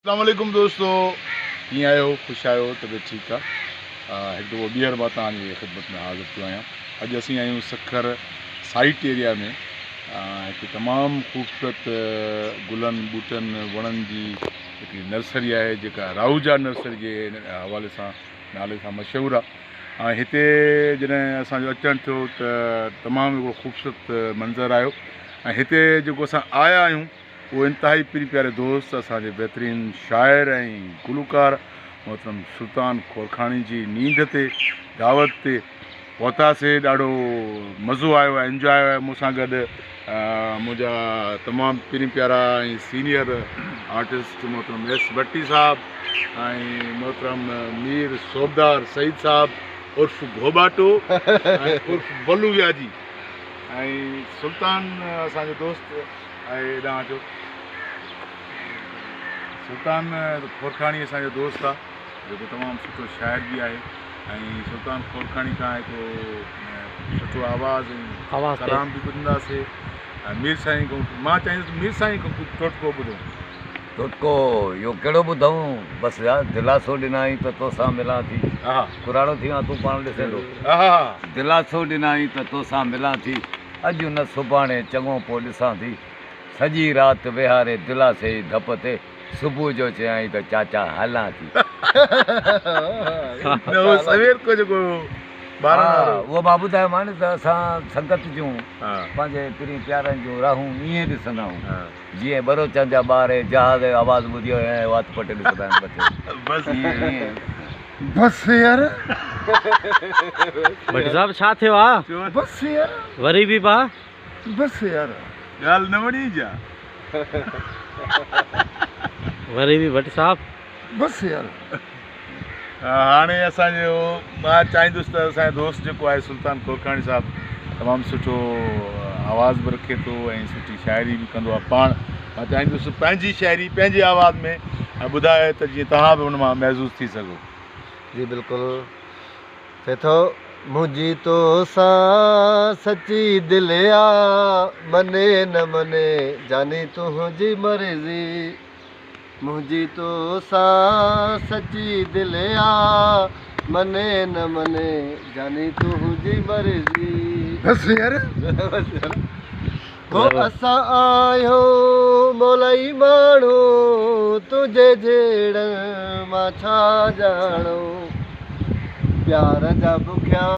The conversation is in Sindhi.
اسلام عليڪم دوستو ڪيئن آهيو خوش آهيو طبيعت ٺيڪ آ هڪ دفعو ٻيهر مان توهان جي خدمت ۾ حاضر ٿيو آهيان اڄ اسين آهيون سکر سائيٽ ايريا ۾ هڪ تمام خوبصورت گلن ٻوٽن وڻن جي هڪڙي نرسري آهي جيڪا راهوجا نرسري جي حوالي سان نالي سان مشهور آ ۽ هتي جڏهن اسان جو اچڻ ٿيو ته تمام هڪڙو خوبصورت منظر آيو ۽ هتي جيڪو اسان آيا آهيون اهو انتهائي پرين پياري دوست اسان جي بهترين شاعر ۽ گلوڪار محترم سلطان کورکاڻي جي نينڍ تي دعوت تي پهتاسي ڏاڍو مزو آيو ۽ انجواء آيو مون سان گڏ منهنجا تمام پرين پيارا ۽ سينيئر آرٽسٽ محترم ايس ڀٽي صاحب ۽ محترم مير صوبدار سعيد صاحب عرف گهوٻاٽو ۽ عرف بلو وياجي ۽ سلطان اسان جو دوست آهي هيڏانهن اچو سلطان کورکاڻي اسان جو دوست آ جيڪو تمام سٺو شاعر به آهي ۽ سلطان کورکاڻي کان هڪ سٺو آواز ۽ ڪلام به ٻڌنداسي ۽ مير سائين کان مان چاهيندس مير سائين کان ڪجهه ٽوٽڪو ٻڌون. ٽوٽڪو اهو ڪهڙو ٻڌون بس يار دلاسو ڏنائين ته توسان ملان ٿي ڪراڙو ٿي ويو آهين تون پاڻ ڏسين ٿو دلاسو ڏنائين ته توسان ملان ٿي. اڄ نه سڀاڻي چڱو پوء ڏسان ٿي. سڄي رات ويهاري دلاسي جي ڌپ تي صبح جو چيائين ته چاچا هلان ٿي. نه اهو سوير ڪو جيڪو ٻارن ها وارو. اهو مان ٻڌايومانء نه ته اسان سنگت جون پنهنجي پرين پيارن جون راهون ائين ڏسندا آهيون جيئن ٻروچن جا ٻار جهاز جو آواز ٻڌي ائين وات پٽي ڏسندا آهن بس ائين. بس يار. ڀٽي صاحب ڇا ٿيو آ. بس يار. وري به با. بس يار. ڳالهه نه وڻي ڇا. وري به ڀٽي صاحب. بس يار. هاڻي اسان جو مان چاهيندس ته اسان جو دوست جيڪو آهي سلطان کورکاڻي صاحب تمام سٺو آواز به رکي ٿو ۽ سٺي شاعري به ڪندو آهي پاڻ مان چاهيندس پنهنجي شاعري پنهنجي آواز ۾ ٻڌائي ته جيئن توهان به ان مان محظوظ ٿي سگهو. جي بلڪل چئي ٿو منهنجي تو سان سچي دل آ مني نه مني جاني تنهنجي مرضي منهنجي تو سان سچي دل آ مني نه مني جاني تنهنجي مرضي. بس يار بس يار. هو اسان آهيون مولائي ماڻهو تنهنجي جهيڙن مان ڇا ڄاڻون پيار جا بکيا.